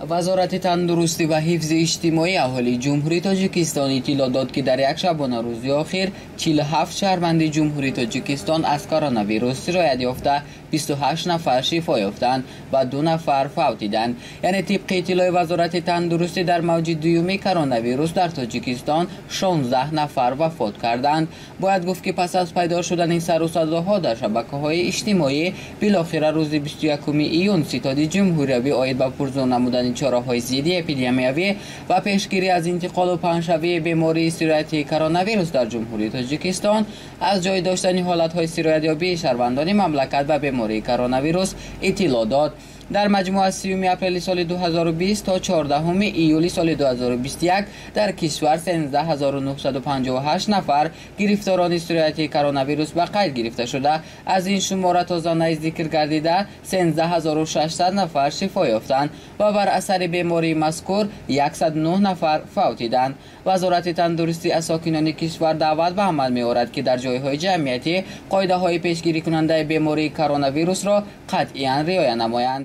Вазорати тандурустӣ ва ҳифзи иҷтимоии аҳолии Ҷумҳурии Тоҷикистон иттилоъ дод, ки дар як шабонарӯзи охир 47 шаҳрванди Ҷумҳурии Тоҷикистон аз коронавирус сироят ёфта, 28 нафар шифо ёфтанд ва 2 нафар фавтиданд. Яъне тибқи иттилои Вазорати тандурустӣ дар мавҷи дуюми коронавирус дар Тоҷикистон 16 нафар вафот карданд. Бояд гуфт, ки пас аз пайдо шудани сару садоҳо дар шабакаҳои иҷтимоӣ, билохира рӯзи 21 июн Ситоди Ҷумҳуриявӣ оид ба пурзӯр намудани чораҳои зидди эпидемиявӣ ва пешгирӣ аз интиқолу паҳншавии бемории сирояти коронавирус дар Ҷумҳурии Тоҷикистон аз ҷой доштани ҳолатҳои сироятёбии шаҳрвандони мамлакат ба бемории коронавирус иттилоъ дод. Дар маҷмӯъ аз 30 апрели соли 2020 то 14 июли соли 2021 дар кишвар 13958 нафар гирифторони сирояти коронавирус ба қайд гирифта шуда, аз ин шумора то занаи зикр гардида 13600 нафар шифо ёфтанд ва бар асари бемории мазкур 109 нафар фавтиданд. Вазорати тандурустӣ аз сокинони кишвар даъват ба амал меорад, ки дар ҷойҳои ҷамъиятӣ қоидаҳои пешгирикунандаи бемории коронавирусро қатъиян риоя намоянд.